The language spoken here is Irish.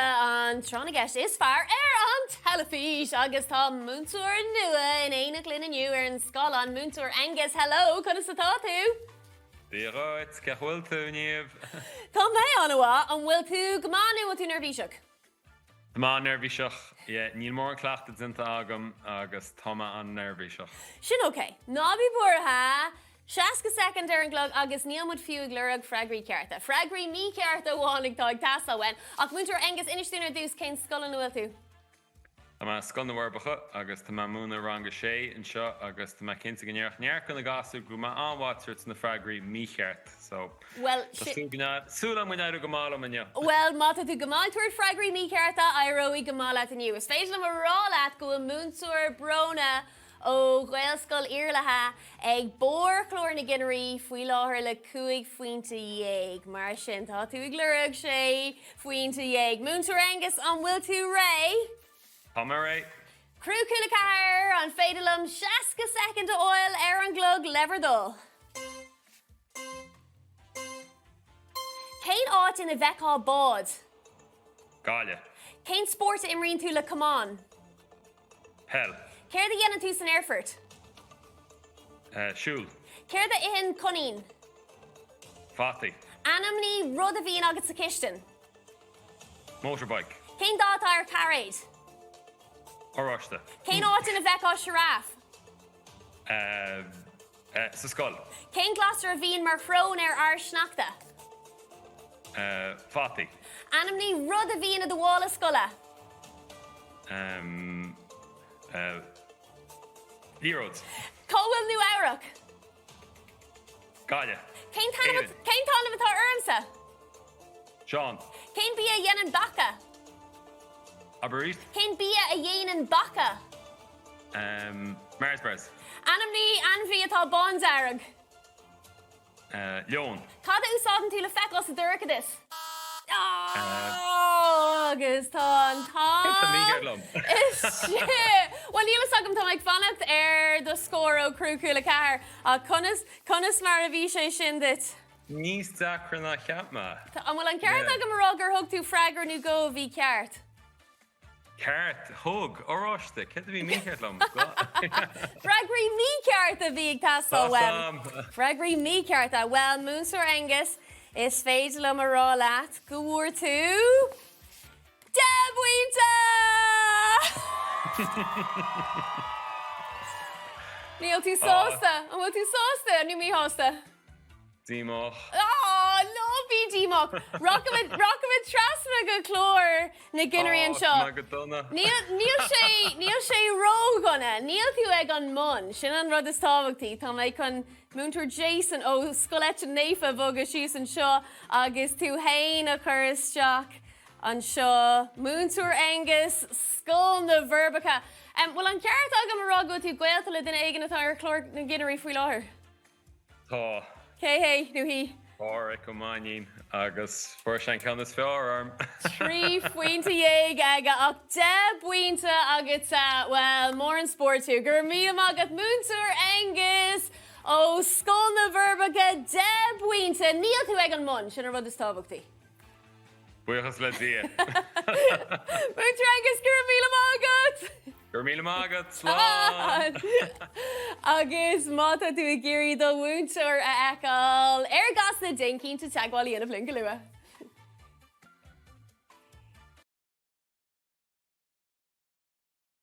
Gaeltachta, an tráth na gceist is fearr ar an teilifís! Agus tá múinteoir nua in éineacht linn inniu ar an scáileán, Múinteoir Aengus, hello, conas atá tú? Dia dhuit, cén chaoi a bhfuil tú, Niamh? Tá mé an-mhaith, an bhfuil tú go maith nó an bhfuil tú neirbhíseach? Tá mé an-neirbhíseach, yeah, níl mórán cleachtadh déanta agam agus tá mé an-neirbhíseach. Sin ok. Ná bí buartha. 60 soicind ar an gclog agus níl muid fiú ag lorg freagraí cearta. Freagraí míchearta amháin atá ag teastáil uainn. Ach Múinteoir Aengus, inis dúinn ar dtús cén scoil ina bhfuil tú? Tá mé i Scoil na bhForbacha agus tá mé ag múineadh rang a sé anseo agus tá mé cinnte go ndéarfadh neart de na gasúir go bhfuil mé an-mhaith ag tabhairt na freagraí mícheart so Bhuel, tá súil go n-, súil agam go n-éireoidh go maith liom inniu. Bhuel, má tá tú go maith ag tabhairt freagraí míchearta, éireoidh go maith leat inniu. Is féidir liom a rá leat go bhfuil Múinteoir Bróna ó Ghaelscoil Iarlatha ag barr chlár na gcinnirí faoi láthair le 15 phointe. Mar sin, tá tú ag lorg 16 phointe. Múinteoir Aengus, an bhfuil tú réidh? Tá mé réidh. Criú Cúla 4, an féidir liom 60 soicind a fháil ar an gclog le bhur dtoil? Cén áit ina bhfeicfeá bád? Gaillimh. Cén spórt a imríonn tú le camán? Peil. Céard a dhéanann tú san aerfort? Siúl. Céard a itheann coinín? Fataí. Ainmnigh rud a bhíonn agat sa chistin. Motorbike. Cén dath atá ar chairéad? Oráiste. Cén áit ina bhfeicfeá sioráf? Sa scoil. Cén glasra a bhíonn mar shrón ar fhear sneachta? Fataí. Ainmnigh rud a bhíonn i do mhála scoile. Liathróid. Cá bhfuil Nua Eabhrac? Gaillimh. Cén t-ainm atá ormsa? Seán. Cén bia a dhéanann beacha? Abair arís. Cén bia a dhéanann beacha? Mars bars. Ainmnigh ainmhí atá bándearg. Leon. Cad a úsáideann tú le feiceáil sa dorchadas? Agus tá an t-am istigh. Bhuel, níl fhios agam, tá mé ag fanacht ar do scór ó Criú Cúla 4. Ach conas, conas mar a bhí sé sin duit? Níos deacra ná cheap mé. An bhfuil an ceart agam a rá gur thug tú freagra nó dhó a bhí ceart? Ceart, thug, oráiste, céard a bhí mícheart liom? Freagraí míchearta a bhí ag teastáil uaim. Freagraí míchearta. Bhuel, Múinteoir Aengus, is féidir liom a rá leat go bhfuair tú 10 bpointe! Níl tú sásta? An bhfuil tú sásta nó míshásta? Díomách. Á, ná bí díomách. Rachaimid, rachaimid trasna go clár na gcinnirí anseo. Á, tá mé go dona. Níl, níl sé, níl sé ródhona. Níl tú ag an mbun. Sin an rud is tábhachtaí. Tá mé chun Múinteoir Jason ó Scoil Eitinn Naofa a bhogadh síos anseo agus tú fhéin a chur isteach anseo. Múinteoir Aengus, Scoil na bhForbacha. Bhfuil an ceart agam a rá go bhfuil tú gaolta le duine éigin atá ar chlár na gcinnirí faoi láthair? Tá. Cé hé nó hí? Páraic Ó Mainnín agus fuair sé an ceann is fearr orm. 13 phointe aige ach 10 bpointe agatsa. Bhuel, mór an spórt thú. Go raibh míle maith agat Múinteoir Aengus ó Scoil na bhForbacha 10 bpointe. Níl tú ag an mbun, sin an rud is tábhachtaí. Buíochas le Dia. Múinteoir Aengus, go raibh míle maith agat! Go raibh míle maith agat, slán! Agus má tá tú ag iarraidh do mhúinteoir a fheiceáil ar an gCasla, déan cinnte teagmháil a dhéanamh linn go luath.